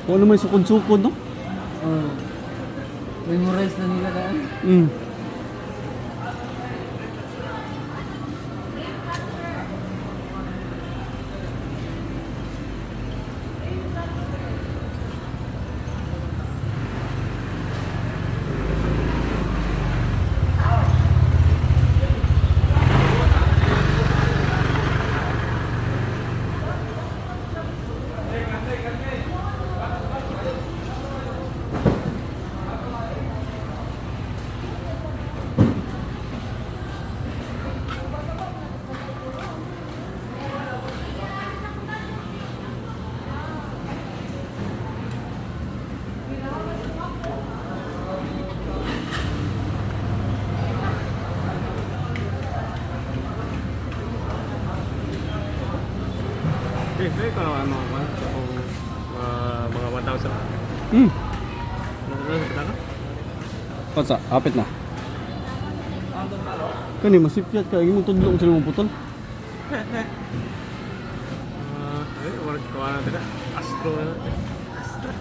Kung ano may sukod-sukod, no? Oh. Memorize na nila daan. Okay, pwede ko naman ano, man, kung mga 1,000. Ano na ka? Patsa, hapit na. Kani, masipyat ka. Imong tudlong sila mong putol. Ay, wala ko na tira. Astro na. Astro.